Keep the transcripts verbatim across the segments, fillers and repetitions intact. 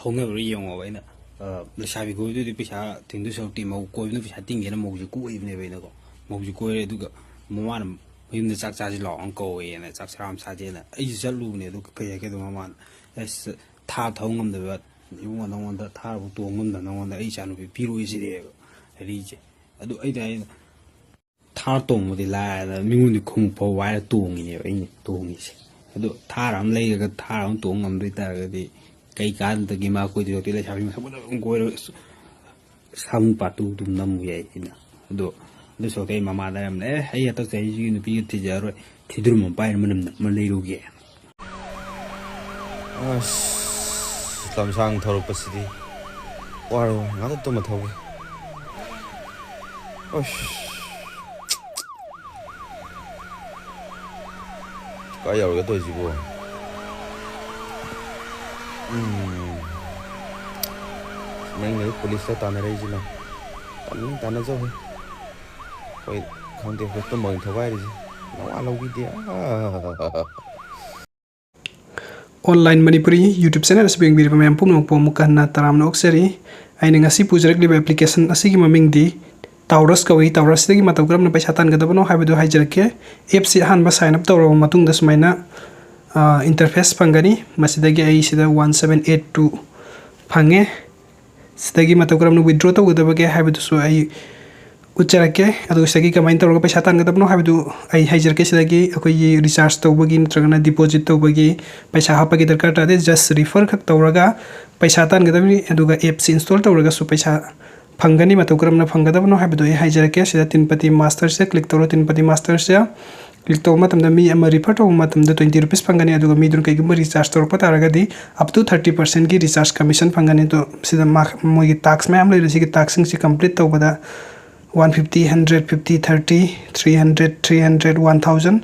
ꯊꯧꯅꯕ꯭ꯔꯥ ꯌꯦꯡꯉꯣꯕ꯫ ꯑꯩꯅ ꯂꯩꯁꯥꯕꯤ ꯀꯣꯏꯕꯗꯨꯗꯤ ꯄꯩꯁꯥ ꯇꯤꯡꯗꯣꯏ ꯁꯔꯨꯛꯇꯤ ꯃꯧ ꯀꯣꯏꯕꯅ ꯄꯩꯁꯥ ꯇꯤꯡꯒꯦꯅ ꯃꯧꯁꯦ ꯀꯣꯛꯏꯕꯅꯦꯕ ꯑꯩꯅꯀꯣ꯫ ꯃꯧꯁꯦ ꯀꯣꯏꯔꯦ, ꯑꯗꯨꯒ ꯃꯃꯥꯅ ꯃꯌꯨꯝꯗ ꯆꯥꯛ ꯆꯥꯁꯤ ꯂꯥꯛꯑꯣꯅ ꯀꯧꯋꯦꯅ, ꯆꯥꯛ ꯆꯔꯥ ꯑꯃ ꯆꯥꯁꯦꯅ ꯑꯩꯁꯨ ꯆꯠꯂꯨꯕꯅꯦ꯫ ꯑꯗꯨꯒ ꯀꯩ ꯍꯥꯏꯒꯦꯗꯣ, ꯃꯃꯥꯅ ꯑꯁ ꯊꯥꯔ ꯊꯧ ꯉꯝꯗꯕ ꯏꯕꯨꯡꯉꯣ, ꯅꯉꯣꯟꯗ ꯊꯥꯔꯕꯨ ꯇꯣꯡ ꯉꯝꯗꯕ ꯅꯉꯣꯟꯗ ꯑꯩ ꯏꯆꯥꯅꯨꯄꯤ ꯄꯤꯔꯣꯏ ꯁꯤꯅꯦꯕ ꯍꯥꯏꯔꯛꯏꯁꯦ꯫ ꯑꯗꯨ ꯑꯩꯗꯤ ꯑꯩꯅ ꯊꯥꯔ ꯇꯣꯡꯕꯗꯤ ꯂꯥꯏꯔꯗꯅ ꯃꯤꯉꯣꯟꯗꯤ ꯈꯣꯡꯎꯞ ꯐꯥꯎ ꯋꯥꯏꯔ ꯇꯣꯡꯉꯤꯅꯦꯕ ꯑꯩꯅ ꯇꯣꯡꯉꯤꯁꯦ꯫ ꯑꯗꯣ ꯊꯥꯔ ꯑꯃ ꯂꯩꯔꯒ ꯊꯥꯔ ꯑꯃ ꯇꯣꯡ ꯉꯝꯗꯣꯏ ꯇꯥꯔꯒꯗꯤ ꯀꯩ ꯀꯥꯟꯗꯒꯤ ꯃꯥ ꯀꯣꯏꯗꯣꯏ ꯁꯔꯨꯛꯇꯤ ꯂꯩꯁꯥꯕꯤ ꯃꯁꯛ ꯐꯖꯕ ꯑꯃ ꯀꯣꯏꯔꯒ ꯁꯥꯃꯨ ꯄꯥꯠꯇꯨ ꯑꯗꯨꯝ ꯅꯝꯃꯨ ꯌꯥꯏ ꯑꯩꯅ꯫ ꯑꯗꯣ ꯑꯗꯨ ꯁꯔꯨꯛꯇꯤ ꯑꯩ ꯃꯃꯥꯗ ꯍꯥꯏꯔꯝꯅꯦ, "ꯑꯦ, ꯑꯩ ꯍꯟꯗꯛ ꯆꯍꯤꯁꯤꯒꯤ ꯅꯨꯄꯤꯒ ꯊꯤꯖꯔꯔꯣꯏ, ꯊꯤꯗ꯭ꯔꯨꯝ ꯑꯃ ꯄꯥꯏꯔ ꯃꯅꯝ ꯅꯝꯃ ꯂꯩꯔꯨꯒꯦ"꯫ ꯑꯁ, ꯂꯝꯁꯥꯡ ꯊꯧꯔꯛꯄꯁꯤꯗꯤ ꯋꯥꯔꯦ, ꯋꯥꯔꯦ꯫ ꯉꯥꯛꯇ ꯇꯨꯝꯃ ꯊꯧꯒꯦ꯫ ꯑꯁ, ꯀꯥꯏ ꯌꯧꯔꯒꯦ ꯇꯧꯔꯤꯁꯤꯕꯣ? ꯎꯝ꯫ ꯃꯌꯥꯏ ꯂꯩꯔꯦ ꯄꯨꯂꯤꯁꯇ ꯇꯥꯟꯅꯔꯛꯏꯁꯤꯅ꯫ ꯇꯥꯟꯅꯅꯤꯡ ꯇꯥꯟꯅꯖꯧꯍꯦ꯫ ꯑꯩꯈꯣꯏ ꯈꯪꯗꯦ, ꯑꯩꯈꯣꯏ ꯇꯨꯝꯕ ꯑꯣꯏꯅ ꯊꯣꯛꯒꯥꯏꯔꯤꯁꯦ꯫ ꯅꯋꯥ ꯂꯧꯕꯤꯗꯦ꯫ ꯑꯥ꯫ Online Manipuri YouTube channel ꯑꯁꯤꯕꯨ ꯌꯦꯡꯕꯤꯔꯤꯕ ꯃꯌꯥꯝ ꯄꯨꯝꯅꯃꯛꯄꯨ ꯑꯃꯨꯛ ꯍꯟꯅ ꯇꯔꯥꯝꯅ ꯑꯣꯛꯆꯔꯤ꯫ ꯑꯩꯅ ꯉꯁꯤ ꯄꯨꯖꯔꯛꯂꯤꯕ application ꯑꯁꯤꯒꯤ ꯃꯃꯤꯡꯗꯤ Taurus ꯀꯧꯏ꯫ Taurus ꯁꯤꯗꯒꯤ ꯃꯇꯧ ꯀꯔꯝꯅ ꯄꯩꯁꯥ ꯇꯥꯟꯒꯗꯕꯅꯣ ꯍꯥꯏꯕꯗꯨ ꯍꯥꯏꯖꯔꯛꯀꯦ꯫ App ꯁꯤ ꯑꯍꯥꯟꯕ sign up ꯇꯧꯔꯕ ꯃꯇꯨꯡꯗ ꯁꯨꯃꯥꯏꯅ, ꯑ, interface ꯐꯪꯒꯅꯤ꯫ ꯃꯁꯤꯗꯒꯤ ꯑꯩ ꯁꯤꯗ one seven eight two ꯐꯪꯉꯦ꯫ ꯁꯤꯗꯒꯤ ꯃꯇꯧ ꯀꯔꯝꯅ withdraw ꯇꯧꯒꯗꯕꯒꯦ ꯍꯥꯏꯕꯗꯨꯁꯨ ꯑꯩ ꯎꯠꯆꯔꯛꯀꯦ꯫ ꯑꯗꯨꯒ ꯁꯤꯗꯒꯤ ꯀꯃꯥꯏꯅ ꯇꯧꯔꯒ ꯄꯩꯁꯥ ꯇꯥꯟꯒꯗꯕꯅꯣ ꯍꯥꯏꯕꯗꯨ ꯑꯩ ꯍꯥꯏꯖꯔꯛꯀꯦ꯫ ꯁꯤꯗꯒꯤ ꯑꯩꯈꯣꯏꯒꯤ recharge ꯇꯧꯕꯒꯤ ꯅꯠꯇ꯭ꯔꯒꯅ deposit ꯇꯧꯕꯒꯤ ꯄꯩꯁꯥ ꯍꯥꯞꯄꯒꯤ ꯗꯔꯀꯥꯔ ꯇꯥꯗꯦ꯫ Just refer ꯈꯛ ꯇꯧꯔꯒ ꯄꯩꯁꯥ ꯇꯥꯟꯒꯗꯕꯅꯤ꯫ ꯑꯗꯨꯒ app ꯁꯤ install ꯇꯧꯔꯒꯁꯨ ꯄꯩꯁꯥ ꯐꯪꯒꯅꯤ꯫ ꯃꯇꯧ ꯀꯔꯝꯅ ꯐꯪꯒꯗꯕꯅꯣ ꯍꯥꯏꯕꯗꯨ ꯑꯩ ꯍꯥꯏꯖꯔꯛꯀꯦ꯫ ꯁꯤꯗ Tinpati Master ꯁꯦ click ꯇꯧꯔꯣ꯫ Tinpati Master ꯁꯦ click ꯇꯧꯕ ꯃꯇꯝꯗ ꯃꯤ ꯑꯃ refer ꯇꯧꯕ ꯃꯇꯝꯗ twenty rupees ꯐꯪꯒꯅꯤ꯫ ꯑꯗꯨꯒ ꯃꯤꯗꯨꯅ ꯀꯩꯒꯨꯝꯕ recharge ꯇꯧꯔꯛꯄ ꯇꯥꯔꯒꯗꯤ up to thirty percent ꯒꯤ recharge commission ꯐꯪꯒꯅꯤ꯫ ꯑꯗꯣ ꯁꯤꯗ ꯃꯥ-, ꯃꯣꯏꯒꯤ task ꯃꯌꯥꯝ ꯂꯩꯔꯦ꯫ ꯁꯤꯒꯤ task ꯁꯤꯡꯁꯤ complete ꯇꯧꯕꯗ one fifty, hundred, fifty, thirty, three hundred, three hundred, one thousand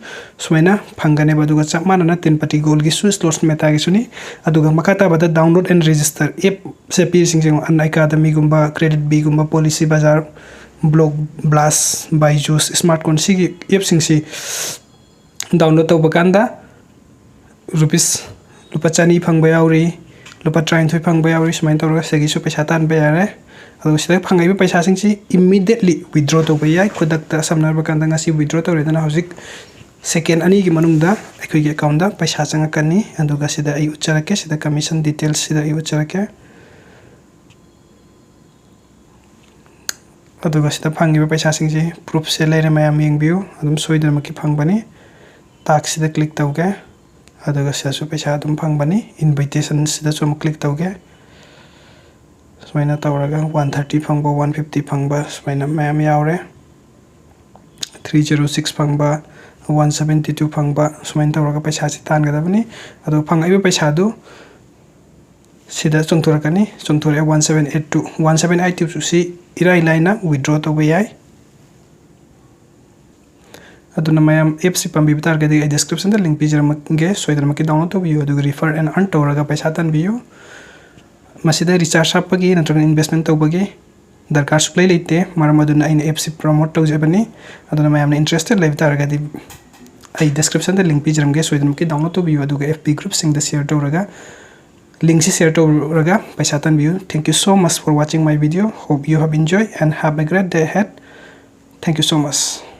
ꯁꯨꯃꯥꯏꯅ ꯐꯪꯒꯅꯦꯕ꯫ ꯑꯗꯨꯒ ꯆꯞ ꯃꯥꯟꯅꯅ Tinpati Gold ꯒꯤꯁꯨ slots meta ꯒꯤꯁꯨꯅꯤ꯫ ꯑꯗꯨꯒ ꯃꯈꯥ ꯇꯥꯕꯗ download and register app say ꯄꯤꯔꯤꯁꯤꯡꯁꯦ Unacademy ꯒꯨꯝꯕ, Credit Bee ꯒꯨꯝꯕ, Policy Bazar, Block, Blast, Byju's, Smart Coin ꯁꯤꯒꯤ app ꯁꯤꯡꯁꯤ download ꯇꯧꯕ ꯀꯥꯟꯗ rupees ꯂꯨꯄꯥ ꯆꯅꯤ ꯐꯪꯕ ꯌꯥꯎꯔꯤ, ꯂꯨꯄꯥ ꯇꯔꯥꯅꯤꯊꯣꯏ ꯐꯪꯕ ꯌꯥꯎꯔꯤ꯫ ꯁꯨꯃꯥꯏꯅ ꯇꯧꯔꯒ ꯁꯤꯗꯒꯤꯁꯨ ꯄꯩꯁꯥ ꯇꯥꯟꯕ ꯌꯥꯔꯦ꯫ ꯑꯗꯨꯒ ꯁꯤꯗ ꯐꯪꯉꯛꯏꯕ ꯄꯩꯁꯥꯁꯤꯡꯁꯤ immediately withdraw ꯇꯧꯕ ꯌꯥꯏ꯫ ꯈꯨꯗꯛꯇ, ꯁꯝꯅ ꯍꯥꯏꯔꯕ ꯀꯥꯟꯗ, ꯉꯁꯤ withdraw ꯇꯧꯔꯦꯗꯅ, ꯍꯧꯖꯤꯛ second ꯑꯅꯤꯒꯤ ꯃꯅꯨꯡꯗ ꯑꯩꯈꯣꯏꯒꯤ account ꯇ ꯄꯩꯁꯥ ꯆꯪꯉꯛꯀꯅꯤ꯫ ꯑꯗꯨꯒ ꯁꯤꯗ ꯑꯩ ꯎꯠꯆꯔꯛꯀꯦ, ꯁꯤꯗ commission details ꯁꯤꯗ ꯑꯩ ꯎꯠꯆꯔꯛꯀꯦ꯫ ꯑꯗꯨꯒ ꯁꯤꯗ ꯐꯪꯉꯤꯕ ꯄꯩꯁꯥꯁꯤꯡꯁꯤ proof ꯁꯦ ꯂꯩꯔꯦ, ꯃꯌꯥꯝ ꯌꯦꯡꯕꯤꯌꯨ, ꯑꯗꯨꯝ ꯁꯣꯏꯗꯅꯃꯛꯀꯤ ꯐꯪꯕꯅꯤ꯫ Task ꯁꯤꯗ click ꯇꯧꯒꯦ꯫ ꯑꯗꯨꯒ ꯁꯤꯗꯁꯨ ꯄꯩꯁꯥ ꯑꯗꯨꯝ ꯐꯪꯕꯅꯤ꯫ Invitation ꯁꯤꯗꯁꯨ ꯑꯃꯨꯛ click ꯇꯧꯒꯦ꯫ ꯁꯨꯃꯥꯏꯅ ꯇꯧꯔꯒ one thirty ꯐꯪꯕ, one fifty ꯐꯪꯕ, ꯁꯨꯃꯥꯏꯅ ꯃꯌꯥꯝ ꯌꯥꯎꯔꯦ꯫ Three zero six ꯐꯪꯕ, one seventy two ꯐꯪꯕ, ꯁꯨꯃꯥꯏꯅ ꯇꯧꯔꯒ ꯄꯩꯁꯥꯁꯤ ꯇꯥꯟꯒꯗꯕꯅꯤ꯫ ꯑꯗꯣ ꯐꯪꯉꯛꯏꯕ ꯄꯩꯁꯥꯗꯨ ꯁꯤꯗ ꯆꯣꯡꯊꯣꯔꯛꯀꯅꯤ꯫ ꯆꯣꯡꯊꯣꯔꯛꯑꯦ, one seven eight two꯫ One seven eight two ꯁꯤ ꯏꯔꯥꯏ ꯂꯥꯏꯅ withdraw ꯇꯧꯕ ꯌꯥꯏ꯫ ꯑꯗꯨꯅ ꯃꯌꯥꯝ, app ꯁꯤ ꯄꯥꯝꯕꯤꯕ ꯇꯥꯔꯒꯗꯤ ꯑꯩ description ꯗ link ꯄꯤꯖꯔꯝꯃꯒꯦ, ꯁꯣꯏꯗꯅꯃꯛꯀꯤ download ꯇꯧꯕꯤꯌꯨ, ꯑꯗꯨꯒ refer and earn ꯇꯧꯔꯒ ꯄꯩꯁꯥ ꯇꯥꯟꯕꯤꯌꯨ꯫ ꯃꯁꯤꯗ recharge ꯍꯥꯞꯄꯒꯤ ꯅꯠꯇ꯭ꯔꯒ investment ꯇꯧꯕꯒꯤ ꯗꯔꯀꯥꯔ ꯁꯨꯛꯂꯩ ꯂꯩꯇꯦ, ꯃꯔꯝ ꯑꯗꯨꯅ ꯑꯩꯅ app ꯁꯤ promote ꯇꯧꯖꯕꯅꯤ꯫ ꯑꯗꯨꯅ ꯃꯌꯥꯝꯅ interested ꯂꯩꯕ ꯇꯥꯔꯒꯗꯤ ꯑꯩ description ꯗ link ꯄꯤꯖꯔꯝꯒꯦ, ꯁꯣꯏꯗꯅꯃꯛꯀꯤ download ꯇꯧꯕꯤꯌꯨ, ꯑꯗꯨꯒ F B group ꯁꯤꯡꯗ share ꯇꯧꯔꯒ, link ꯁꯤ share ꯇꯧꯔꯒ ꯄꯩꯁꯥ ꯇꯥꯟꯕꯤꯌꯨ꯫ Thank you so much for watching my video. Hope you have enjoyed and have a great day ahead. Thank you so much.